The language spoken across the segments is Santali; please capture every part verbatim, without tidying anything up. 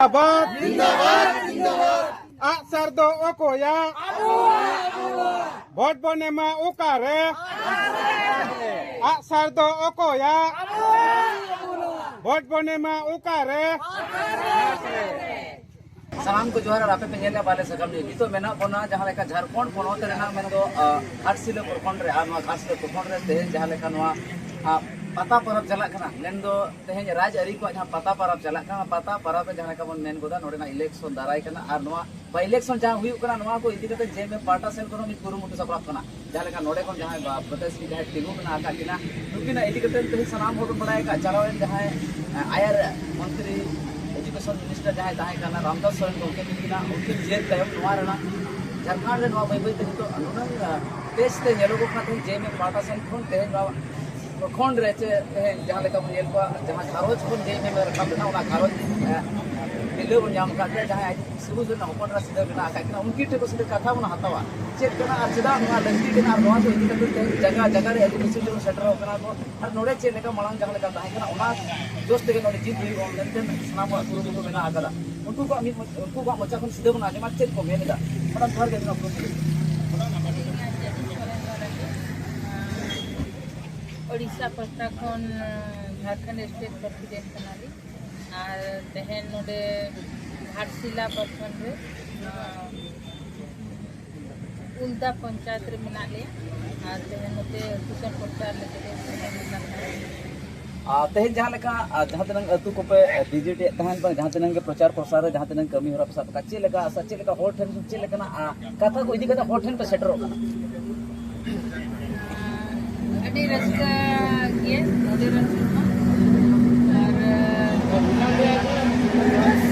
ᱡᱤᱱᱫᱟᱵᱟᱫ᱾ ᱟᱜᱼᱥᱟᱨ ᱫᱚ ᱚᱠᱚᱭᱟᱜ? ᱵᱷᱳᱴ ᱵᱚᱱ ᱮᱢᱟ ᱚᱠᱟᱨᱮ? ᱟᱜᱼᱥᱟᱨ ᱫᱚ ᱚᱠᱚᱭᱟᱜ? ᱵᱷᱳᱴ ᱵᱚᱱ ᱮᱢᱟ ᱚᱠᱟᱨᱮ? ᱥᱟᱱᱟᱢ ᱠᱚ ᱡᱚᱦᱟᱨ᱾ ᱟᱨ ᱟᱯᱮ ᱯᱮ ᱧᱮᱞᱮᱫᱼᱟ ᱵᱟᱞᱮ ᱥᱟᱠᱟᱢ ᱱᱤᱭᱩᱡᱽ᱾ ᱱᱤᱛᱚᱜ ᱢᱮᱱᱟᱜ ᱵᱚᱱᱟ ᱡᱟᱦᱟᱸ ᱞᱮᱠᱟ ᱡᱷᱟᱲᱠᱷᱚᱸᱰ ᱯᱚᱱᱚᱛ ᱨᱮᱱᱟᱜ ᱢᱮᱱᱫᱚ, ᱟ, ᱜᱷᱟᱴᱥᱤᱞᱟᱹ ᱯᱨᱚᱠᱷᱚᱸᱰ ᱨᱮ, ᱟᱨ ᱱᱚᱣᱟ ᱜᱷᱟᱴᱥᱤᱞᱟᱹ ᱯᱨᱚᱠᱷᱚᱸᱰ ᱨᱮ ᱛᱮᱦᱮᱧ ᱡᱟᱦᱟᱸ ᱞᱮᱠᱟ ᱱᱚᱣᱟ, ᱟ, ᱯᱟᱛᱟ ᱯᱚᱨᱚᱵᱽ ᱪᱟᱞᱟᱜ ᱠᱟᱱᱟ, ᱢᱮᱱᱫᱚ ᱛᱮᱦᱮᱧ ᱨᱟᱡᱽ ᱟᱹᱨᱤ ᱠᱚᱣᱟᱜ ᱡᱟᱦᱟᱸ ᱯᱟᱛᱟ ᱯᱚᱨᱚᱵᱽ ᱪᱟᱞᱟᱜ ᱠᱟᱱᱟ, ᱯᱟᱛᱟ ᱯᱚᱨᱚᱵᱽ ᱨᱮ ᱡᱟᱦᱟᱸ ᱞᱮᱠᱟ ᱵᱚᱱ ᱢᱮᱱ ᱜᱚᱫᱟ, ᱱᱚᱰᱮᱱᱟᱜ ᱤᱞᱮᱠᱥᱚᱱ ᱫᱟᱨᱟᱭ ᱠᱟᱱᱟ, ᱟᱨ ᱱᱚᱣᱟ ᱵᱟᱭ ᱤᱞᱮᱠᱥᱚᱱ ᱡᱟᱦᱟᱸ ᱦᱩᱭᱩᱜ ᱠᱟᱱᱟ, ᱱᱚᱣᱟ ᱠᱚ ᱤᱫᱤ ᱠᱟᱛᱮ ᱡᱮ ᱮᱢ ᱮᱢ ᱯᱟᱦᱴᱟ ᱥᱮᱱ ᱠᱷᱚᱱ ᱦᱚᱸ ᱢᱤᱫ ᱠᱩᱨᱩᱢᱩᱴᱩ ᱥᱟᱯᱲᱟᱣ ᱠᱟᱱᱟ᱾ ᱡᱟᱦᱟᱸ ᱞᱮᱠᱟ ᱱᱚᱰᱮ ᱠᱷᱚᱱ ᱡᱟᱦᱟᱸᱭ ᱵᱟ-, ᱯᱨᱚᱛᱤᱥᱴᱷᱤᱛ ᱡᱟᱦᱟᱸᱭ ᱛᱤᱸᱜᱩ ᱢᱮᱱᱟᱜ ᱟᱠᱟᱫ ᱠᱤᱱᱟ, ᱱᱩᱠᱤᱱᱟᱜ ᱤᱫᱤ ᱠᱟᱛᱮ ᱛᱮᱦᱮᱧ ᱥᱟᱱᱟᱢ ᱦᱚᱲ ᱵᱚᱱ ᱵᱟᱲᱟᱭ ᱟᱠᱟᱫ, ᱪᱟᱞᱟᱣᱮᱱ ᱡᱟᱦᱟᱸᱭ, ᱮ, ᱟᱭᱟᱨ ᱢᱚᱱᱛᱨᱤ ᱮᱡᱩᱠᱮᱥᱚᱱ ᱢᱤᱱᱤᱥᱴᱟᱨ ᱡᱟᱦᱟᱸᱭ ᱛᱟᱦᱮᱸ ᱠᱟᱱᱟ, ᱨᱟᱢᱫᱟᱥ ᱥᱚᱨᱮᱱ ᱜᱚᱢᱠᱮ, ᱱᱩᱠᱤᱱᱟᱜ ᱩᱱᱠᱤᱱ ᱡᱮᱞ ᱛᱟᱭᱚᱢ ᱱᱚᱣᱟ ᱨᱮᱱᱟᱜ ᱡᱷᱟᱲᱠᱷᱚᱸᱰ ᱨᱮ ᱱᱚᱣᱟ ᱵᱟᱹᱭ ᱵᱟᱹᱭ ᱛᱮ ᱱᱤᱛᱚᱜ ᱱᱩᱱᱟᱹᱝ, ᱮ, ᱛᱮᱡᱽ ᱛᱮ ᱧᱮᱞᱚᱜᱚᱜ ᱠᱟᱱᱟ᱾ ᱛᱮᱦᱮᱧ ᱡᱮ ᱮᱢ ᱮᱢ ᱯᱟᱦᱴᱟ ᱥᱮᱱ ᱠᱷᱚᱱ ᱛᱮᱦᱮᱧ ᱱᱚᱣᱟ ᱯᱨᱚᱠᱷᱚᱸᱰ ᱨᱮ ᱪᱮ ᱛᱮᱦᱮᱧ ᱡᱟᱦᱟᱸ ᱞᱮᱠᱟ ᱵᱚᱱ ᱧᱮᱞ ᱠᱚᱣᱟ, ᱡᱟᱦᱟᱸ ᱜᱷᱟᱨᱚᱸᱡᱽ ᱠᱷᱚᱱ ᱡᱮ ᱮᱢ ᱮᱢ ᱨᱟᱠᱟᱵ ᱞᱮᱱᱟ, ᱚᱱᱟ ᱜᱷᱟᱨᱚᱸᱡᱽ, ᱮ, ᱛᱤᱨᱞᱟᱹ ᱵᱚᱱ ᱧᱟᱢ ᱟᱠᱟᱫ ᱛᱮ ᱡᱟᱦᱟᱸᱭ ᱟᱡ ᱥᱤᱵᱩ ᱥᱚᱨᱮᱱ ᱦᱚᱯᱚᱱ ᱮᱨᱟ ᱥᱤᱫᱟᱹ ᱢᱮᱱᱟᱜ ᱟᱠᱟᱫ ᱠᱤᱱᱟ, ᱩᱱᱠᱤᱱ ᱴᱷᱮᱱ ᱠᱚ ᱥᱤᱫᱟᱹ ᱠᱟᱛᱷᱟ ᱵᱚᱱ ᱦᱟᱛᱟᱣᱟ, ᱪᱮᱫ ᱠᱟᱱᱟ ᱟᱨ ᱪᱮᱫᱟᱜ ᱱᱚᱣᱟ ᱞᱟᱹᱠᱛᱤ ᱠᱟᱱᱟ, ᱟᱨ ᱱᱚᱣᱟ ᱠᱚ ᱤᱫᱤ ᱠᱟᱛᱮ ᱛᱮᱦᱮᱧ ᱡᱟᱭᱜᱟ ᱡᱟᱭᱜᱟ ᱨᱮ ᱟᱹᱫᱤᱵᱟᱹᱥᱤ ᱡᱮᱢᱚᱱ ᱥᱮᱴᱮᱨᱚᱜ ᱠᱟᱱᱟ ᱠᱚ, ᱟᱨ ᱱᱚᱰᱮ ᱪᱮᱫ ᱞᱮᱠᱟ ᱢᱟᱲᱟᱝ ᱡᱟᱦᱟᱸ ᱞᱮᱠᱟ ᱛᱟᱦᱮᱸ ᱠᱟᱱᱟ, ᱚᱱᱟ ᱡᱚᱥ ᱛᱮᱜᱮ ᱱᱚᱰᱮ ᱡᱤᱛ ᱦᱩᱭᱩᱜᱼᱟ ᱢᱮᱱᱛᱮ ᱥᱟᱱᱟᱢ ᱦᱚᱲᱟᱜ ᱠᱩᱨᱩᱢᱩᱴᱩ ᱢᱮᱱᱟᱜ ᱟᱠᱟᱫᱟ᱾ ᱩᱱᱠᱩ ᱠᱚᱣᱟᱜ ᱢᱤᱫ ᱢᱚᱪ-, ᱩᱱᱠᱩ ᱠᱚᱣᱟᱜ ᱢᱚᱪᱟ ᱠᱷᱚᱱ ᱥᱤᱫᱷᱟᱹ ᱵᱚᱱ ᱟᱸᱡᱚᱢᱟ ᱪᱮᱫ ᱠᱚ ᱢᱮᱱ ᱮᱫᱟ᱾ ᱢᱮᱰᱟᱢ, ᱡᱚᱦᱟᱨ ᱜᱮ, ᱟᱹᱵᱤᱱᱟᱜ ᱠᱩᱨᱩᱢᱩᱴᱩ᱾ ᱳᱰᱤᱥᱟ ᱯᱟᱦᱴᱟ ᱠᱷᱚᱱ ᱡᱷᱟᱲᱠᱷᱚᱸᱰ ᱥᱴᱮᱴ ᱯᱨᱮᱥᱤᱰᱮᱱᱴ ᱠᱟᱱᱟᱞᱤᱧ᱾ ᱟᱨ ᱛᱮᱦᱮᱧ ᱱᱚᱰᱮ ᱜᱷᱟᱴᱥᱤᱞᱟ ᱯᱨᱚᱠᱷᱚᱸᱰ ᱨᱮ, ᱟᱸ, ᱩᱞᱫᱟ ᱯᱚᱧᱪᱟᱭᱮᱛ ᱨᱮ ᱢᱮᱱᱟᱜ ᱞᱮᱭᱟ᱾ ᱟᱨ ᱛᱮᱦᱮᱧ ᱱᱚᱛᱮ ᱥᱩᱥᱟᱹᱨ ᱯᱨᱚᱪᱟᱨ ᱞᱟᱹᱜᱤᱫ ᱞᱮ ᱥᱮᱱ ᱟᱠᱟᱱᱟ᱾ ᱟᱨ ᱛᱮᱦᱮᱧ ᱡᱟᱦᱟᱸ ᱞᱮᱠᱟ, ᱟᱨ ᱡᱟᱦᱟᱸ ᱛᱤᱱᱟᱹᱝ ᱟᱹᱛᱩ ᱠᱚᱯᱮ ᱵᱷᱤᱡᱤᱴ ᱮᱫ ᱛᱟᱦᱮᱸᱱ, ᱵᱟᱝ ᱡᱟᱦᱟᱸ ᱛᱤᱱᱟᱹᱝ ᱜᱮ ᱯᱨᱚᱪᱟᱨ ᱯᱨᱚᱥᱟᱨ ᱨᱮ ᱡᱟᱦᱟᱸ ᱛᱤᱱᱟᱹᱝ ᱠᱟᱹᱢᱤ ᱦᱚᱨᱟ ᱯᱮ ᱥᱟᱵ ᱟᱠᱟᱫ, ᱪᱮᱫ ᱞᱮᱠᱟ ᱟᱥᱟ, ᱪᱮᱫ ᱞᱮᱠᱟ ᱦᱚᱲ ᱴᱷᱮᱱ, ᱪᱮᱫ ᱞᱮᱠᱟᱱᱟᱜ, ᱟᱨ ᱠᱟᱛᱷᱟ ᱠᱚ ᱤᱫᱤ ᱠᱟᱛᱮ ᱦᱚᱲ ᱴᱷᱮᱱ ᱯᱮ ᱥᱮᱴᱮᱨᱚᱜ ᱠᱟᱱᱟ? ᱟᱹᱰᱤ ᱨᱟᱹᱥᱠᱟᱹ ᱜᱮ ᱱᱚᱰᱮ ᱨᱮᱱ ᱦᱚᱲ ᱦᱚᱸ᱾ ᱟᱨ, ᱵᱟᱥ,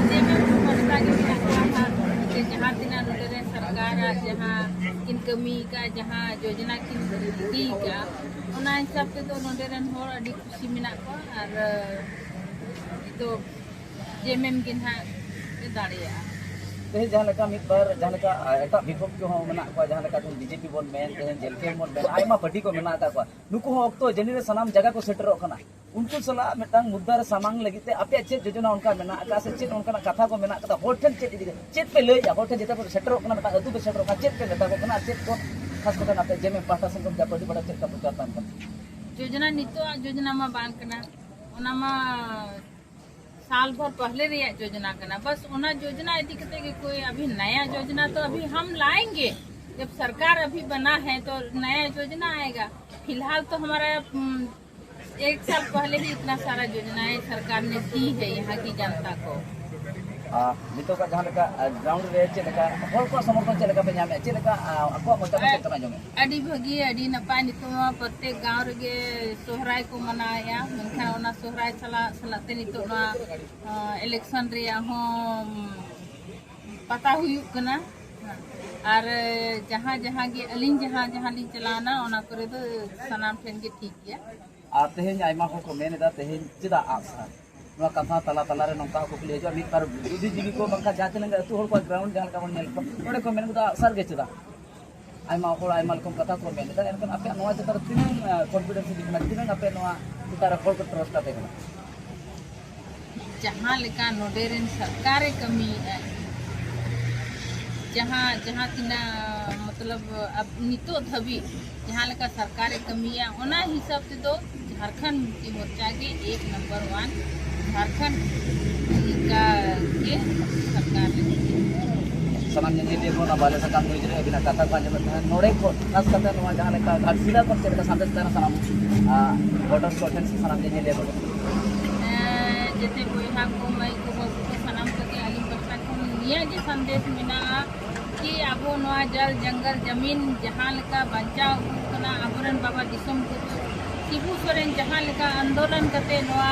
ᱡᱮ ᱢᱮᱱ ᱯᱟᱥᱴᱟ ᱜᱮ ᱢᱮᱱᱟᱜ ᱠᱚᱣᱟ ᱦᱟᱸᱜ, ᱡᱮ ᱡᱟᱦᱟᱸ ᱛᱤᱱᱟᱹᱜ ᱱᱚᱰᱮ ᱨᱮᱱ ᱥᱚᱨᱠᱟᱨᱟᱜ ᱡᱟᱦᱟᱸ ᱠᱤᱱ ᱠᱟᱹᱢᱤ ᱟᱠᱟᱫ, ᱡᱟᱦᱟᱸ ᱡᱳᱡᱚᱱᱟ ᱠᱤᱱ ᱤᱫᱤ ᱟᱠᱟᱫ, ᱚᱱᱟ ᱦᱤᱥᱟᱹᱵ ᱛᱮᱫᱚ ᱱᱚᱰᱮ ᱨᱮᱱ ᱦᱚᱲ ᱟᱹᱰᱤ ᱠᱩᱥᱤ ᱢᱮᱱᱟᱜ ᱠᱚᱣᱟ᱾ ᱟᱨ, ᱱᱤᱛᱚᱜ ᱡᱮ ᱢᱮᱢ ᱜᱮ ᱱᱟᱦᱟᱜ ᱮ ᱫᱟᱲᱮᱭᱟᱜᱼᱟ᱾ ᱛᱮᱦᱮᱧ ᱡᱟᱦᱟᱸ ᱞᱮᱠᱟ ᱢᱤᱫ ᱵᱟᱨ ᱡᱟᱦᱟᱸ ᱞᱮᱠᱟ, ᱟ, ᱮᱴᱟᱜ ᱵᱤᱯᱚᱠᱠᱷᱚ ᱦᱚᱸ ᱢᱮᱱᱟᱜ ᱠᱚᱣᱟ, ᱡᱟᱦᱟᱸ ᱞᱮᱠᱟ ᱛᱮᱦᱮᱧ ᱵᱤᱡᱮᱯᱤ ᱵᱚᱱ ᱢᱮᱱ, ᱛᱮᱦᱮᱧ ᱡᱮᱞᱠᱮᱢ ᱵᱚᱱ ᱢᱮᱱ, ᱟᱭᱢᱟ ᱯᱟᱨᱴᱤ ᱠᱚ ᱢᱮᱱᱟᱜ ᱟᱠᱟᱫ ᱠᱚᱣᱟ᱾ ᱱᱩᱠᱩ ᱦᱚᱸ ᱚᱠᱛᱚ ᱡᱟᱹᱱᱤ ᱨᱮ ᱥᱟᱱᱟᱢ ᱡᱟᱭᱜᱟ ᱠᱚ ᱥᱮᱴᱮᱨᱚᱜ ᱠᱟᱱᱟ᱾ ᱩᱱᱠᱩ ᱥᱟᱞᱟᱜ ᱢᱤᱫᱴᱟᱝ ᱢᱩᱫᱽᱫᱟ ᱨᱮ ᱥᱟᱢᱟᱝ ᱞᱟᱹᱜᱤᱫ ᱛᱮ ᱟᱯᱮᱭᱟᱜ ᱪᱮᱫ ᱡᱳᱡᱚᱱᱟ ᱚᱱᱠᱟ ᱢᱮᱱᱟᱜ ᱟᱠᱟᱫ ᱥᱮ ᱪᱮᱫ ᱚᱱᱠᱟᱱᱟᱜ ᱠᱟᱛᱷᱟ ᱠᱚ ᱢᱮᱱᱟᱜ ᱟᱠᱟᱫᱟ? ᱦᱚᱲ ᱴᱷᱮᱱ ᱪᱮᱫ ᱤᱫᱤ ᱠᱟᱛᱮ, ᱪᱮᱫ ᱯᱮ ᱞᱟᱹᱭᱮᱫᱼᱟ? ᱦᱚᱲ ᱴᱷᱮᱱ ᱡᱮᱛᱮ ᱯᱮ ᱥᱮᱴᱮᱨᱚᱜ ᱠᱟᱱᱟ, ᱢᱤᱫᱴᱟᱝ ᱟᱹᱛᱩ ᱯᱮ ᱥᱮᱴᱮᱨᱚᱜ ᱠᱟᱱᱟ, ᱪᱮᱫ ᱯᱮ ᱢᱮᱛᱟ ᱠᱚ ᱠᱟᱱᱟ? ᱟᱨ ᱪᱮᱫ ᱠᱚ ᱠᱷᱟᱥ ᱠᱟᱛᱮ ᱟᱯᱮ ᱡᱮᱢᱮᱢ ᱯᱟᱦᱴᱟ ᱥᱮᱱ ᱠᱷᱚᱱ ᱪᱮᱫ ᱯᱮ ᱯᱨᱚᱪᱟᱨ ᱛᱟᱦᱮᱱ ᱠᱟᱱᱟ? ᱡᱳᱡᱚᱱᱟ ᱱᱤᱛᱚᱜ ᱟᱜ ᱡᱳᱡᱚᱱᱟ ᱢᱟ ᱵᱟᱝ ᱠᱟᱱᱟ, ᱚᱱᱟ ᱢᱟ ᱥᱟᱞ ᱵᱷᱚᱨ ᱯᱟᱦᱞᱮ ᱨᱮᱭᱟᱜ ᱡᱳᱡᱚᱱᱟ ᱠᱟᱱᱟ᱾ ᱵᱟᱥ ᱚᱱᱟ ᱡᱳᱡᱚᱱᱟ ᱤᱫᱤ ᱠᱟᱛᱮ ᱜᱮ ᱠᱳᱭ ᱟᱵᱷᱤ ᱱᱟᱭᱟ ᱡᱳᱡᱚᱱᱟ ᱛᱚ ᱟᱵᱷᱤ ᱦᱟᱢ ᱞᱟᱭᱮᱝᱜᱮ, ᱡᱟᱵ ᱥᱚᱨᱠᱟᱨ ᱟᱵᱷᱤ ᱵᱟᱱᱟ ᱦᱟᱭ ᱛᱚ ᱱᱟᱭᱟ ᱡᱳᱡᱚᱱᱟ ᱟᱭᱮᱜᱟ᱾ ᱯᱷᱤᱞᱦᱟᱞ ᱛᱚ ᱦᱟᱢᱟᱨᱟ, ᱩᱢ, ᱮᱠ ᱥᱟᱞ ᱯᱟᱦᱞᱮ ᱦᱤ ᱤᱛᱱᱟ ᱥᱟᱨᱟ ᱡᱳᱡᱚᱱᱟᱭ ᱥᱚᱨᱠᱟᱨ ᱱᱮ ᱫᱤ ᱦᱟᱭ ᱭᱟᱦᱟᱸ ᱠᱤ ᱡᱟᱱᱛᱟ ᱠᱚ᱾ ᱟᱨ ᱱᱤᱛᱚᱜᱟᱜ ᱡᱟᱦᱟᱸ ᱞᱮᱠᱟ, ᱟ, ᱜᱨᱟᱣᱩᱱᱰ ᱨᱮ ᱪᱮᱫ ᱞᱮᱠᱟ ᱦᱚᱲ ᱠᱚᱣᱟᱜ ᱥᱚᱢᱚᱨᱛᱷᱚᱱ ᱪᱮᱫ ᱞᱮᱠᱟ ᱯᱮ ᱧᱟᱢᱮᱫᱼᱟ? ᱪᱮᱫ ᱞᱮᱠᱟ, ᱟ, ᱟᱠᱚᱣᱟᱜ ᱢᱚᱪᱟ ᱠᱷᱚᱱ ᱪᱮᱫ ᱞᱮᱠᱟ ᱯᱮ ᱟᱸᱡᱚᱢᱮᱫᱼᱟ? ᱟᱹᱰᱤ ᱵᱷᱟᱹᱜᱤ, ᱟᱹᱰᱤ ᱱᱟᱯᱟᱭ᱾ ᱱᱤᱛᱚᱜ ᱢᱟ ᱯᱨᱚᱛᱮᱠ ᱜᱟᱶ ᱨᱮᱜᱮ ᱥᱚᱦᱨᱟᱭ ᱠᱚ ᱢᱟᱱᱟᱣᱮᱫᱼᱟ, ᱢᱮᱱᱠᱷᱟᱱ ᱚᱱᱟ ᱥᱚᱦᱨᱟᱭ ᱥᱟᱞᱟᱜ ᱥᱟᱞᱟᱜ ᱛᱮ ᱱᱤᱛᱚᱜ ᱱᱚᱣᱟ, ᱟ, ᱤᱞᱮᱠᱥᱚᱱ ᱨᱮᱭᱟᱜ ᱦᱚᱸ ᱯᱟᱛᱟ ᱦᱩᱭᱩᱜ ᱠᱟᱱᱟ᱾ ᱟᱨ ᱡᱟᱦᱟᱸ ᱡᱟᱦᱟᱸ ᱜᱮ ᱟᱹᱞᱤᱧ ᱡᱟᱦᱟᱸ ᱡᱟᱦᱟᱸ ᱞᱤᱧ ᱪᱟᱞᱟᱣᱱᱟ, ᱚᱱᱟ ᱠᱚᱨᱮ ᱫᱚ ᱥᱟᱱᱟᱢ ᱴᱷᱮᱱ ᱜᱮ ᱴᱷᱤᱠ ᱜᱮᱭᱟ᱾ ᱟᱨ ᱛᱮᱦᱮᱧ ᱟᱭᱢᱟ ᱦᱚᱲ ᱠᱚ ᱢᱮᱱ ᱮᱫᱟ, ᱛᱮᱦᱮᱧ ᱪᱮᱫᱟᱜ ᱟᱜᱼᱥᱟᱨ? ᱱᱚᱣᱟ ᱠᱟᱛᱷᱟ ᱛᱟᱞᱟ ᱛᱟᱞᱟ ᱨᱮ ᱱᱚᱝᱠᱟ ᱦᱚᱸ ᱠᱩᱠᱞᱤ ᱦᱤᱡᱩᱜᱼᱟ, ᱢᱤᱫ ᱵᱟᱨ ᱵᱩᱫᱽᱫᱷᱤᱡᱤᱵᱤ ᱠᱚ ᱵᱟᱝᱠᱷᱟᱱ ᱡᱟᱦᱟᱸ ᱛᱤᱱᱟᱹᱜ ᱟᱹᱛᱩ ᱦᱚᱲ ᱠᱚᱣᱟᱜ ᱜᱨᱟᱣᱩᱱᱰ ᱡᱟᱦᱟᱸ ᱞᱮᱠᱟ ᱵᱚᱱ ᱧᱮᱞ ᱠᱚᱣᱟ, ᱱᱚᱰᱮ ᱠᱚ ᱢᱮᱱ ᱠᱮᱫᱟ, "ᱟᱜᱼᱥᱟᱨ ᱜᱮ ᱪᱮᱫᱟᱜ?" ᱟᱭᱢᱟ ᱦᱚᱲ ᱟᱭᱢᱟ ᱨᱚᱠᱚᱢ ᱠᱟᱛᱷᱟ ᱠᱚ ᱢᱮᱱ ᱮᱫᱟ, ᱮᱱᱠᱷᱟᱱ ᱟᱯᱮᱭᱟᱜ ᱱᱚᱣᱟ ᱪᱮᱛᱟᱱ ᱨᱮ ᱛᱤᱱᱟᱹᱝ, ᱟ, ᱠᱚᱱᱯᱷᱤᱰᱮᱱᱥ ᱦᱤᱡᱩᱜ ᱠᱟᱱᱟ, ᱛᱤᱱᱟᱹᱝ ᱟᱯᱮ ᱱᱚᱣᱟ ᱪᱮᱛᱟᱱ ᱨᱮ ᱦᱚᱲ ᱠᱚ ᱴᱨᱟᱥᱴ ᱟᱯᱮ ᱠᱟᱱᱟ? ᱡᱟᱦᱟᱸ ᱞᱮᱠᱟ ᱱᱚᱰᱮ ᱨᱮᱱ ᱥᱚᱨᱠᱟᱨᱮ ᱠᱟᱹᱢᱤᱭᱮᱫᱼᱟ, ᱡᱟᱦᱟᱸ, ᱡᱟᱦᱟᱸ ᱛᱤᱱᱟᱹᱜ, ᱢᱚᱛᱞᱚᱵ, ᱟᱵ-, ᱱᱤᱛᱚᱜ ᱫᱷᱟᱹᱵᱤᱡ ᱡᱟᱦᱟᱸ ᱞᱮᱠᱟ ᱥᱚᱨᱠᱟᱨᱮ ᱠᱟᱹᱢᱤᱭᱟ, ᱚᱱᱟ ᱦᱤᱥᱟᱹᱵ ᱛᱮᱫᱚ ᱡᱷᱟᱲᱠᱷᱚᱸᱰ ᱢᱩᱠᱛᱤ ᱢᱳᱨᱪᱟ ᱜᱮ ᱮᱠ ᱱᱟᱢᱵᱟᱨ ᱳᱣᱟᱱ, ᱡᱷᱟᱲᱠᱷᱚᱸᱰ ᱞᱮᱠᱟ ᱜᱮ ᱥᱚᱨᱠᱟᱨ ᱞᱟᱹᱜᱤᱫ᱾ ᱥᱟᱱᱟᱢ ᱧᱮᱧᱮᱞᱤᱭᱟᱹ ᱠᱚ ᱚᱱᱟ ᱵᱟᱞᱮ ᱥᱟᱠᱟᱢ ᱱᱤᱭᱩᱡᱽ ᱨᱮ ᱟᱹᱵᱤᱱᱟᱜ ᱠᱟᱛᱷᱟ ᱠᱚ ᱟᱸᱡᱚᱢᱮᱫ ᱛᱟᱦᱮᱸᱫ᱾ ᱱᱚᱰᱮ ᱠᱷᱚᱱ ᱠᱷᱟᱥ ᱠᱟᱛᱮ ᱱᱚᱣᱟ ᱡᱟᱦᱟᱸ ᱞᱮᱠᱟ ᱜᱷᱟᱴᱥᱤᱞᱟ ᱠᱷᱚᱱ ᱪᱮᱫ ᱞᱮᱠᱟ ᱥᱟᱸᱫᱮᱥ ᱛᱟᱦᱮᱱᱟ ᱥᱟᱱᱟᱢ, ᱟ, ᱵᱷᱳᱴᱟᱨ ᱠᱚ ᱴᱷᱮᱱ ᱥᱮ ᱥᱟᱱᱟᱢ ᱧᱮᱧᱮᱞᱤᱭᱟᱹ ᱠᱚ ᱴᱷᱮᱱ? ᱮᱸ, ᱡᱮᱛᱮ ᱵᱚᱭᱦᱟ ᱠᱚ, ᱢᱟᱹᱭ ᱠᱚ, ᱵᱟᱹᱵᱩ ᱠᱚ, ᱥᱟᱱᱟᱢ ᱠᱚᱜᱮ ᱟᱹᱞᱤᱧ ᱯᱟᱦᱴᱟ ᱠᱷᱚᱱ ᱱᱤᱭᱟᱹ ᱜᱮ ᱥᱟᱸᱫᱮᱥ ᱢᱮᱱᱟᱜᱼᱟ ᱠᱤ ᱟᱵᱚ ᱱᱚᱣᱟ ᱡᱚᱞ ᱡᱚᱝᱜᱚᱞ ᱡᱟᱢᱤᱱ ᱡᱟᱦᱟᱸ ᱞᱮᱠᱟ ᱵᱟᱧᱪᱟᱣ ᱟᱹᱜᱩ ᱠᱟᱱᱟ, ᱟᱵᱚᱨᱮᱱ ᱵᱟᱵᱟ ᱫᱤᱥᱚᱢ ᱜᱩᱨᱩ ᱥᱤᱵᱩ ᱥᱚᱨᱮᱱ ᱡᱟᱦᱟᱸ ᱞᱮᱠᱟ ᱟᱱᱫᱳᱞᱚᱱ ᱠᱟᱛᱮ ᱱᱚᱣᱟ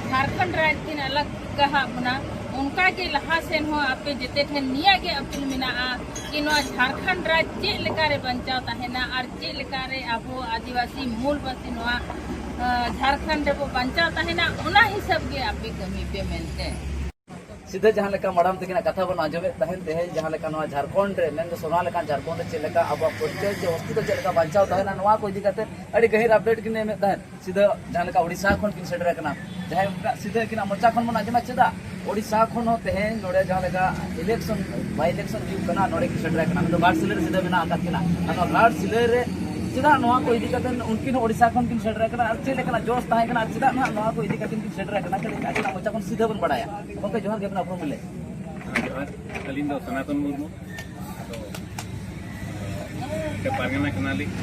ᱡᱷᱟᱲᱠᱷᱚᱸᱰ ᱨᱟᱡᱽ ᱠᱤᱱ ᱟᱞᱟᱜᱽ ᱠᱟᱦᱟᱜ ᱵᱚᱱᱟ, ᱚᱱᱠᱟ ᱜᱮ ᱞᱟᱦᱟ ᱥᱮᱱ ᱦᱚᱸ ᱟᱯᱮ ᱡᱮᱛᱮ ᱴᱷᱮᱱ ᱱᱤᱭᱟᱹ ᱜᱮ ᱟᱹᱯᱤᱞ ᱢᱮᱱᱟᱜᱼᱟ ᱠᱤ ᱱᱚᱣᱟ ᱡᱷᱟᱲᱠᱷᱚᱸᱰ ᱨᱟᱡᱽ ᱪᱮᱫ ᱞᱮᱠᱟ ᱨᱮ ᱵᱟᱧᱪᱟᱣ ᱛᱟᱦᱮᱱᱟ ᱟᱨ ᱪᱮᱫ ᱞᱮᱠᱟ ᱨᱮ ᱟᱵᱚ ᱟᱹᱫᱤᱵᱟᱹᱥᱤ ᱢᱩᱞᱵᱟᱹᱥᱤ ᱱᱚᱣᱟ, ᱟ, ᱡᱷᱟᱲᱠᱷᱚᱸᱰ ᱨᱮᱵᱚ ᱵᱟᱧᱪᱟᱣ ᱛᱟᱦᱮᱱᱟ, ᱚᱱᱟ ᱦᱤᱥᱟᱹᱵ ᱜᱮ ᱟᱯᱮ ᱠᱟᱹᱢᱤ ᱯᱮ ᱢᱮᱱᱛᱮ᱾ ᱥᱤᱫᱷᱟᱹ ᱡᱟᱦᱟᱸ ᱞᱮᱠᱟ ᱢᱟᱲᱟᱢ ᱛᱟᱹᱠᱤᱱᱟᱜ ᱠᱟᱛᱷᱟ ᱵᱚᱱ ᱟᱸᱡᱚᱢᱮᱫ ᱛᱟᱦᱮᱸᱫ, ᱛᱮᱦᱮᱧ ᱡᱟᱦᱟᱸ ᱞᱮᱠᱟ ᱱᱚᱣᱟ ᱡᱷᱟᱲᱠᱷᱚᱸᱰ ᱨᱮ, ᱢᱮᱱᱫᱚ ᱥᱳᱱᱟ ᱞᱮᱠᱟᱱ ᱡᱷᱟᱲᱠᱷᱚᱸᱰ ᱨᱮ ᱪᱮᱫ ᱞᱮᱠᱟ ᱟᱵᱚᱣᱟᱜ ᱯᱚᱨᱤᱪᱚᱭ ᱪᱮ ᱚᱥᱛᱤᱛᱚ ᱪᱮᱫ ᱞᱮᱠᱟ ᱵᱟᱧᱪᱟᱣ ᱛᱟᱦᱮᱱᱟ, ᱱᱚᱣᱟ ᱠᱚ ᱤᱫᱤ ᱠᱟᱛᱮ ᱟᱹᱰᱤ ᱜᱟᱹᱦᱤᱨ ᱟᱯᱰᱮᱴ ᱠᱤᱱ ᱮᱢᱮᱫ ᱛᱟᱦᱮᱸᱫ᱾ ᱥᱤᱫᱷᱟᱹ ᱡᱟᱦᱟᱸ ᱞᱮᱠᱟ ᱳᱰᱤᱥᱟ ᱠᱷᱚᱱ ᱠᱤᱱ ᱥᱮᱴᱮᱨ ᱟᱠᱟᱱᱟ, ᱡᱟᱦᱟᱸᱭ ᱩᱱᱠᱩᱣᱟᱜ ᱥᱤᱫᱷᱟᱹ ᱟᱹᱠᱤᱱᱟᱜ ᱢᱚᱪᱟ ᱠᱷᱚᱱ ᱵᱚᱱ ᱟᱸᱡᱚᱢᱟ, ᱪᱮᱫᱟᱜ ᱳᱰᱤᱥᱟ ᱠᱷᱚᱱ ᱦᱚᱸ ᱛᱮᱦᱮᱧ ᱱᱚᱰᱮ ᱡᱟᱦᱟᱸ ᱞᱮᱠᱟ ᱤᱞᱮᱠᱥᱚᱱ, ᱵᱟᱭ ᱤᱞᱮᱠᱥᱚᱱ ᱦᱩᱭᱩᱜ ᱠᱟᱱᱟ, ᱱᱚᱰᱮ ᱠᱤᱱ ᱥᱮᱴᱮᱨ ᱟᱠᱟᱱᱟ᱾ ᱢᱮᱱᱫᱚ ᱜᱷᱟᱴᱥᱤᱞᱟᱹ ᱨᱮ ᱥᱤᱫᱷᱟᱹ ᱢᱮᱱᱟᱜ ᱟᱠᱟᱫ ᱠᱤᱱᱟ᱾ ᱟᱫᱚ ᱜᱷᱟᱴᱥᱤᱞᱟᱹ ᱨᱮ ᱪᱮᱫᱟᱜ ᱱᱚᱣᱟ ᱠᱚ ᱤᱫᱤ ᱠᱟᱛᱮ ᱩᱱᱠᱤᱱ ᱦᱚᱸ ᱳᱰᱤᱥᱟ ᱠᱷᱚᱱ ᱠᱤᱱ ᱥᱮᱴᱮᱨ ᱟᱠᱟᱱᱟ ᱟᱨ ᱪᱮᱫ ᱞᱮᱠᱟᱱᱟᱜ ᱡᱚᱥ ᱛᱟᱦᱮᱸ ᱠᱟᱱᱟ ᱟᱨ ᱪᱮᱫᱟᱜ ᱱᱟᱦᱟᱜ ᱱᱚᱣᱟ ᱠᱚ ᱤᱫᱤ ᱠᱟᱛᱮ ᱠᱤᱱ ᱥᱮᱴᱮᱨ ᱟᱠᱟᱱᱟ, ᱠᱟᱹᱴᱤᱡ ᱟᱹᱠᱤᱱᱟᱜ ᱢᱚᱪᱟ ᱠᱷᱚᱱ ᱥᱤᱫᱷᱟᱹ ᱵᱚᱱ ᱵᱟᱲᱟᱭᱟ᱾ ᱜᱚᱢᱠᱮ, ᱡᱚᱦᱟᱨ ᱜᱮ, ᱟᱵᱤᱱᱟᱜ ᱩᱯᱨᱩᱢ ᱵᱤᱱ ᱞᱟᱹᱭᱟ᱾ ᱡᱚᱦᱟᱨ, ᱟᱹᱞᱤᱧ ᱫᱚ ᱥᱚᱱᱟᱛᱚᱱ ᱢᱩᱨᱢᱩ᱾ ᱟᱫᱚ ᱢᱤᱫᱴᱮᱱ ᱯᱟᱨᱜᱟᱱᱟ ᱠᱟᱱᱟᱞᱤᱧ᱾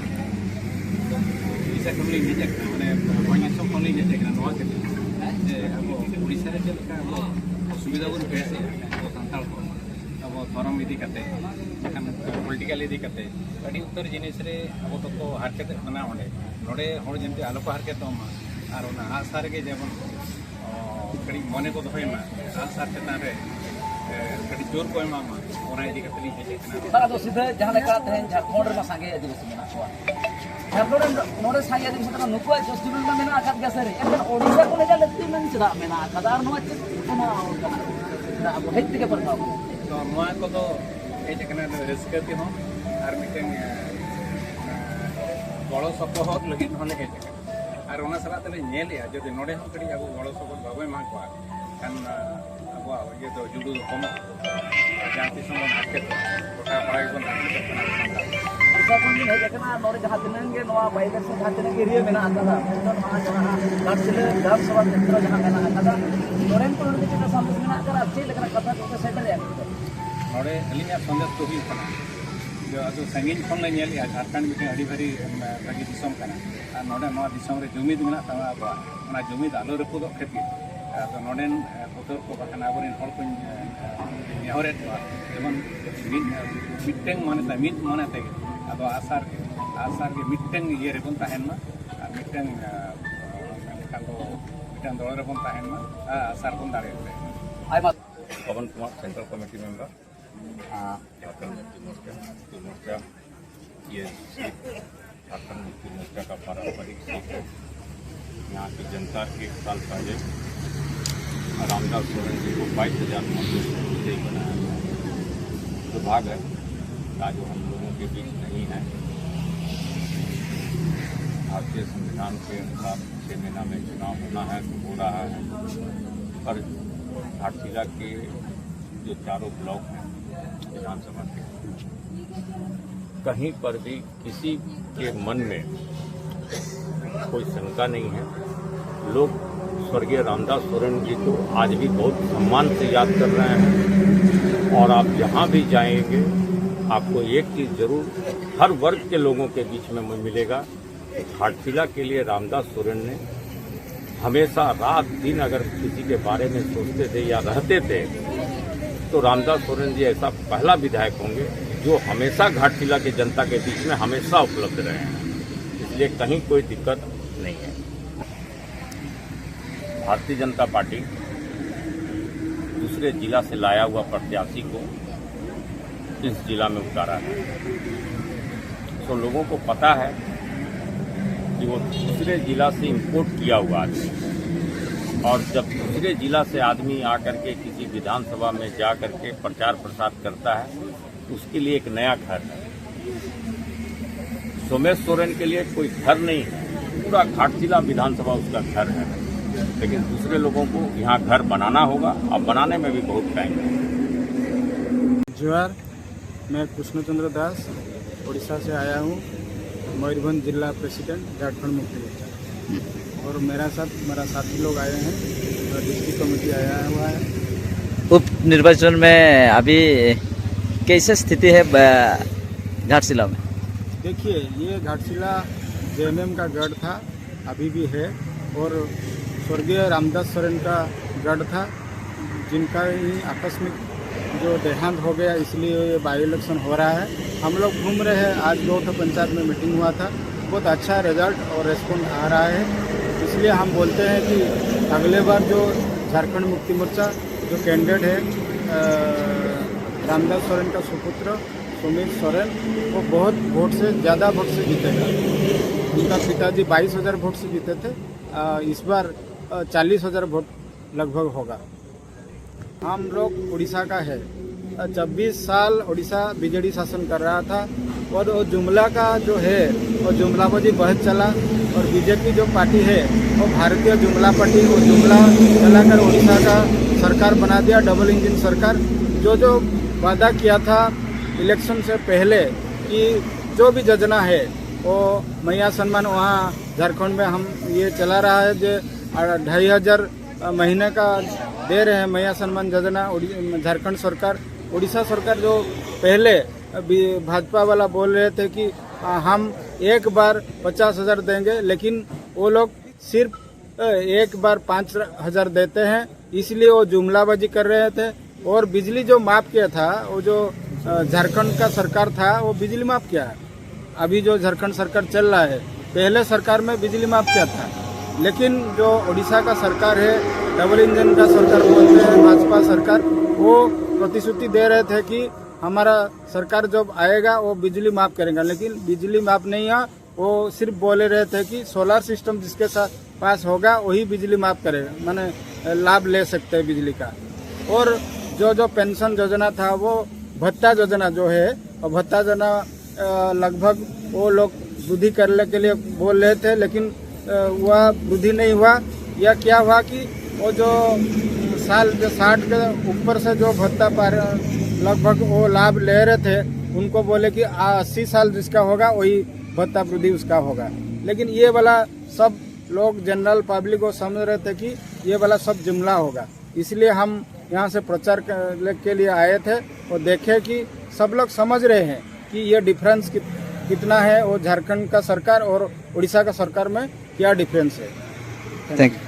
ᱩᱲᱤᱥᱥᱟ ᱠᱷᱚᱱ ᱞᱤᱧ ᱦᱮᱡ ᱟᱠᱟᱱᱟ, ᱢᱟᱱᱮ ᱵᱷᱚᱧᱡᱽᱱᱮᱥᱚᱨ ᱠᱷᱚᱱ ᱞᱤᱧ ᱦᱮᱡ ᱟᱠᱟᱱᱟ᱾ ᱱᱚᱣᱟ ᱠᱷᱟᱹᱛᱤᱨ ᱡᱮ ᱟᱵᱚ ᱩᱲᱤᱥᱥᱟ ᱨᱮ ᱪᱮᱫ ᱞᱮᱠᱟ ᱟᱵᱚ ᱚᱥᱩᱵᱤᱫᱷᱟ ᱵᱚᱱ ᱯᱷᱮᱥ ᱮᱫᱟ, ᱟᱵᱚ ᱥᱟᱱᱛᱟᱲ ᱠᱚ, ᱟᱵᱚ ᱫᱷᱚᱨᱚᱢ ᱤᱫᱤ ᱠᱟᱛᱮ, ᱢᱮᱱᱠᱷᱟᱱ ᱯᱚᱞᱤᱴᱤᱠᱟᱞ ᱤᱫᱤ ᱠᱟᱛᱮ ᱟᱹᱰᱤ ᱩᱛᱟᱹᱨ ᱡᱤᱱᱤᱥ ᱨᱮ ᱟᱵᱚ ᱫᱚᱠᱚ ᱦᱟᱨᱠᱮᱛᱚᱜ ᱠᱟᱱᱟ᱾ ᱚᱸᱰᱮ, ᱱᱚᱰᱮ ᱦᱚᱲ ᱡᱮᱢᱛᱤ ᱟᱞᱚ ᱠᱚ ᱦᱟᱨᱠᱮᱛᱚᱜ ᱢᱟ, ᱟᱨ ᱚᱱᱟ ᱟᱜᱼᱥᱟᱨ ᱨᱮᱜᱮ ᱡᱮᱢᱚᱱ ᱚ, ᱠᱟᱹᱴᱤᱡ ᱢᱚᱱᱮ ᱠᱚ ᱫᱚᱦᱚᱭ ᱢᱟ, ᱟᱜᱼᱥᱟᱨ ᱪᱮᱛᱟᱱ ᱨᱮ, ᱮ, ᱠᱟᱹᱴᱤᱡ ᱡᱳᱨ ᱠᱚ ᱮᱢᱟ ᱢᱟ, ᱚᱱᱟ ᱤᱫᱤ ᱠᱟᱛᱮ ᱞᱤᱧ ᱦᱮᱡ ᱟᱠᱟᱱᱟ᱾ ᱟᱫᱚ ᱥᱤᱫᱷᱟᱹ ᱡᱟᱦᱟᱸ ᱞᱮᱠᱟ ᱛᱮᱦᱮᱧ ᱡᱷᱟᱲᱠᱷᱚᱸᱰ ᱨᱮᱢᱟ ᱥᱟᱸᱜᱮ ᱟᱹᱫᱤᱵᱟᱹᱥᱤ ᱢᱮᱱᱟᱜ ᱠᱚᱣᱟ, ᱡᱷᱟᱲᱠᱷᱚᱸᱰ ᱨᱮ ᱱᱚᱰᱮ ᱥᱟᱸᱜᱮ ᱟᱹᱫᱤᱵᱟᱹᱥᱤ ᱠᱟᱱᱟ, ᱱᱩᱠᱩᱣᱟᱜ ᱡᱚᱥ ᱡᱩᱞᱩᱱ ᱢᱟ ᱢᱮᱱᱟᱜ ᱟᱠᱟᱫ ᱜᱮᱭᱟ ᱥᱟᱹᱨᱤ, ᱮᱱᱠᱷᱟᱱ ᱳᱰᱤᱥᱟ ᱠᱷᱚᱱ ᱦᱮᱡ ᱞᱟᱹᱠᱛᱤ ᱢᱮᱱ ᱪᱮᱫᱟᱜ ᱢᱮᱱᱟᱜ ᱟᱠᱟᱫᱟ? ᱟᱨ ᱱᱚᱣᱟ ᱪᱮᱫ ᱚᱱᱟ ᱠᱟᱱᱟ? ᱪᱮᱫᱟᱜ ᱟᱵᱚ ᱦᱮᱡ ᱛᱮᱜᱮ ᱯᱟᱞᱴᱟᱣ ᱠᱟᱱᱟ? ᱛᱚ ᱱᱚᱣᱟ ᱠᱚᱫᱚ ᱦᱮᱡ ᱟᱠᱟᱱᱟ ᱨᱟᱹᱥᱠᱟᱹ ᱛᱮᱦᱚᱸ, ᱟᱨ ᱢᱤᱫᱴᱮᱱ, ᱮ, ᱮ, ᱜᱚᱲᱚ ᱥᱚᱯᱚᱦᱚᱫ ᱞᱟᱹᱜᱤᱫ ᱦᱚᱸᱞᱮ ᱦᱮᱡ ᱟᱠᱟᱱᱟ᱾ ᱟᱨ ᱚᱱᱟ ᱥᱟᱞᱟᱜ ᱛᱮᱞᱮ ᱧᱮᱞᱮᱜᱼᱟ, ᱡᱩᱫᱤ ᱱᱚᱰᱮ ᱦᱚᱸ ᱠᱟᱹᱴᱤᱡ ᱟᱵᱚ ᱜᱚᱲᱚ ᱥᱚᱯᱚᱦᱚᱫ ᱵᱟᱵᱚ ᱮᱢᱟ ᱠᱚᱣᱟ, ᱠᱷᱟᱱ, ᱟ, ᱟᱵᱚᱣᱟᱜ ᱤᱭᱟᱹ ᱫᱚ ᱡᱩᱲᱩ ᱫᱚ ᱠᱚᱢᱚᱜ ᱛᱟᱵᱚᱱᱟ᱾ ᱟᱨ ᱡᱟᱦᱟᱸ ᱛᱤᱥ ᱦᱚᱸ ᱵᱚᱱ ᱦᱟᱨᱠᱮᱛᱚᱜᱼᱟ, ᱜᱚᱴᱟ ᱯᱟᱲᱟ ᱜᱮᱵᱚᱱ ᱦᱟᱨᱠᱮᱛᱚᱜ ᱠᱟᱱᱟ ᱟᱵᱚ ᱥᱟᱱᱛᱟᱲ᱾ ᱩᱲᱤᱥᱥᱟ ᱠᱷᱚᱱ ᱵᱤᱱ ᱦᱮᱡ ᱟᱠᱟᱱᱟ, ᱱᱚᱰᱮ ᱡᱟᱦᱟᱸ ᱛᱤᱱᱟᱹᱜ ᱜᱮ ᱱᱚᱣᱟ ᱵᱟᱭᱤᱞᱮᱠᱥᱚᱱ ᱡᱟᱦᱟᱸ ᱛᱤᱱᱟᱹᱜ ᱜᱮ ᱮᱨᱤᱭᱟ ᱢᱮᱱᱟᱜ ᱟᱠᱟᱫᱟ, ᱢᱮᱱᱫᱚ ᱱᱚᱣᱟ ᱡᱟᱦᱟᱸ ᱜᱷᱟᱴᱥᱤᱞᱟᱹ ᱵᱤᱫᱷᱟᱱ ᱥᱚᱵᱷᱟ ᱠᱷᱮᱛᱨᱚ ᱡᱟᱦᱟᱸ ᱢᱮᱱᱟᱜ ᱟᱠᱟᱫᱟ, ᱱᱚᱰᱮᱱ ᱠᱚ ᱞᱟᱹᱜᱤᱫ ᱪᱮᱫ ᱞᱮᱠᱟ ᱥᱟᱸᱫᱮᱥ ᱢᱮᱱᱟᱜ ᱟᱠᱟᱫᱟ ᱟᱨ ᱪᱮᱫ ᱞᱮᱠᱟᱱᱟᱜ ᱠᱟᱛᱷᱟ ᱠᱚᱯᱮ ᱥᱮᱴᱮᱨᱮᱫᱼᱟ? ᱱᱚᱰᱮ ᱟᱹᱞᱤᱧᱟᱜ ᱥᱟᱸᱫᱮᱥ ᱫᱚ ᱦᱩᱭᱩᱜ ᱠᱟᱱᱟ ᱡᱮ ᱟᱫᱚ ᱥᱟᱺᱜᱤᱧ ᱠᱷᱚᱱ ᱞᱮ ᱧᱮᱞᱮᱜᱼᱟ, ᱡᱷᱟᱲᱠᱷᱚᱸᱰ ᱢᱤᱫᱴᱮᱱ ᱟᱹᱰᱤ ᱵᱷᱟᱹᱜᱤ, ᱮᱢ, ᱵᱷᱟᱹᱜᱤ ᱫᱤᱥᱚᱢ ᱠᱟᱱᱟ᱾ ᱟᱨ ᱱᱚᱰᱮ ᱱᱚᱣᱟ ᱫᱤᱥᱚᱢ ᱨᱮ ᱡᱩᱢᱤᱫ ᱢᱮᱱᱟᱜ ᱛᱟᱵᱚᱱᱟ ᱟᱵᱚᱣᱟᱜ, ᱚᱱᱟ ᱡᱩᱢᱤᱫ ᱟᱞᱚ ᱨᱟᱹᱯᱩᱫᱚᱜ ᱠᱷᱟᱹᱛᱤᱨ ᱟᱫᱚ ᱱᱚᱰᱮᱱ, ᱮ, ᱵᱷᱳᱴᱟᱨ ᱠᱚ ᱵᱟᱠᱷᱟᱱ ᱟᱵᱚᱨᱮᱱ ᱦᱚᱲ ᱠᱚᱧ, ᱮ, ᱮ, ᱱᱮᱦᱚᱨᱮᱫ ᱠᱚᱣᱟ, ᱡᱮᱢᱚᱱ ᱢᱤᱫ, ᱮ, ᱢᱤᱫᱴᱟᱝ ᱢᱚᱱᱮᱛᱮ, ᱢᱤᱫ ᱢᱚᱱᱮ ᱛᱮᱜᱮ ᱟᱵᱚ ᱟᱥᱟᱨ ᱜᱮ, ᱟᱥᱟᱨ ᱜᱮ ᱢᱤᱫᱴᱟᱝ ᱤᱭᱟᱹ ᱨᱮᱵᱚᱱ ᱛᱟᱦᱮᱱ ᱢᱟ᱾ ᱟᱨ ᱢᱤᱫᱴᱟᱝ, ᱮ, ᱢᱮᱱᱠᱷᱟᱱ ᱫᱚ ᱢᱤᱫᱴᱟᱝ ᱫᱚᱞ ᱨᱮᱵᱚᱱ ᱛᱟᱦᱮᱱ ᱢᱟ ᱟᱨ ᱟᱥᱟᱨ ᱵᱚᱱ ᱫᱟᱲᱮᱭᱟᱜ ᱛᱟᱦᱮᱱ ᱢᱟ᱾ ᱟᱭᱢᱟ Pawan Kumar, central committee member, Jharkhand Mukti Morcha, Mukti Morcha, ᱤᱭᱟᱹ, ᱡᱷᱟᱲᱠᱷᱚᱸᱰ ᱢᱩᱠᱛᱤ ᱢᱳᱨᱪᱟ ᱠᱟ ᱯᱟᱨᱟᱢᱯᱟᱨᱤᱠ ᱥᱤᱴ ᱦᱮ, ᱭᱟᱦᱟᱸ ᱠᱤ ᱡᱟᱱᱛᱟᱨ ᱠᱤ ᱠᱟᱞ ᱥᱟᱸᱡᱮ रामदास सोरेन जी को बाईस हजार मतों से विजयी बनाया गया। दुर्भाग्य है कि आज वो हम लोगों के बीच नहीं है। भारतीय संविधान के अनुसार छः महीना में चुनाव होना है तो हो रहा है, पर घाटशिला के जो चारों ब्लॉक हैं विधानसभा के, कहीं पर भी किसी के मन में कोई शंका नहीं है। लोग स्वर्गीय रामदास सोरेन जी को आज भी बहुत सम्मान से याद कर रहे हैं, और आप जहाँ भी जाएंगे, आपको एक चीज़ जरूर हर वर्ग के लोगों के बीच में मिलेगा। घाटशिला के लिए रामदास सोरेन ने हमेशा रात दिन अगर किसी के बारे में सोचते थे या रहते थे, तो रामदास सोरेन जी ऐसा पहला विधायक होंगे जो हमेशा घाटशिला के जनता के बीच में हमेशा उपलब्ध रहे हैं। इसलिए कहीं कोई दिक्कत नहीं है। भारतीय जनता पार्टी दूसरे जिला से लाया हुआ प्रत्याशी को इस जिला में उतारा है। तो लोगों को पता है कि वो दूसरे जिला से इंपोर्ट किया हुआ आदमी है। और जब दूसरे जिला से आदमी आकर के किसी विधानसभा में जा करके प्रचार प्रसार करता है, उसके लिए एक नया घर है। सोमेश सोरेन के लिए कोई घर नहीं है, पूरा घाटशिला विधानसभा उसका घर है, लेकिन दूसरे लोगों को यहाँ घर बनाना होगा। अब बनाने में भी बहुत टाइम है। जोहार, मैं कृष्ण चंद्र दास, उड़ीसा से आया हूँ, मयूरभंज जिला प्रेसिडेंट झारखंड मुक्ति मोर्चा, और मेरा साथ मेरा साथी लोग आए हैं, पूरा डिस्ट्रिक्ट कमेटी आया हुआ है। उप निर्वाचन में अभी कैसे स्थिति है ब- घाटशिला में? देखिए, ये घाटशिला जेएमएम का गढ़ था, अभी भी है, और स्वर्गीय रामदास सोरेन का गढ़ था, जिनका ही आकस्मिक जो देहांत हो गया, इसलिए ये बाई इलेक्शन हो रहा है। हम लोग घूम रहे हैं, आज दो ठो पंचायत में मीटिंग हुआ था, बहुत अच्छा रिजल्ट और रेस्पॉन्स आ रहा है। इसलिए हम बोलते हैं कि अगले बार जो झारखंड मुक्ति मोर्चा जो कैंडिडेट है, अ, रामदास सोरेन का सुपुत्र सुमित सोरेन, वो बहुत वोट से, ज़्यादा वोट से जीतेगा। उनका पिताजी बाईस हज़ार वोट से जीते थे, अ, इस बार चालीस हज़ार वोट लगभग होगा। हम लोग उड़ीसा का है। छब्बीस साल उड़ीसा बीजेडी शासन कर रहा था और वो जुमला का जो है, वो जुमलाबाजी बहुत चला। और बीजेपी जो पार्टी है, वो भारतीय जुमला पार्टी, वो जुमला चलाकर उड़ीसा का सरकार बना दिया, डबल इंजन सरकार। जो जो वादा किया था इलेक्शन से पहले कि जो भी योजना है, वो मैया सम्मान वहाँ झारखंड में हम ये चला रहा है, जो ढाई हजार महीने का दे रहे हैं मैया सम्मान योजना। झारखंड सरकार, उड़ीसा सरकार जो पहले अभी भाजपा वाला बोल रहे थे कि हम एक बार पचास हजार देंगे, लेकिन वो लोग सिर्फ एक बार पाँच हजार देते हैं, इसलिए वो जुमलाबाजी कर रहे थे। और बिजली जो माफ किया था, वो जो झारखंड का सरकार था, वो बिजली माफ किया है। अभी जो झारखंड सरकार चल रहा है, पहले सरकार में बिजली माफ किया था, लेकिन जो उड़ीसा का सरकार है, डबल इंजन का सरकार बोलते हैं भाजपा सरकार, वो प्रतिश्रुति दे रहे थे कि हमारा सरकार जब आएगा वो बिजली माफ करेगा, लेकिन बिजली माफ नहीं है। वो सिर्फ बोले रहे थे कि सोलर सिस्टम जिसके साथ पास होगा वही बिजली माफ करेगा, माने लाभ ले सकते हैं बिजली का। और जो जो पेंशन योजना था, वो भत्ता योजना जो है, और भत्ता योजना लगभग वो लोग वृद्धि करने के लिए बोल रहे थे, लेकिन वह वृद्धि नहीं हुआ। या क्या हुआ कि वो जो साल के साठ के ऊपर से जो भत्ता पा रहे, लगभग वो लाभ ले रहे थे, उनको बोले कि अस्सी साल जिसका होगा वही भत्ता वृद्धि उसका होगा। लेकिन ये वाला सब लोग, जनरल पब्लिक, वो समझ रहे थे कि ये वाला सब जुमला होगा, इसलिए हम यहाँ से प्रचार के लिए आए थे और देखे कि सब लोग समझ रहे हैं कि ये डिफरेंस कितना है, वो झारखंड का सरकार और उड़ीसा का सरकार में क्या डिफरेंस है। Thank you.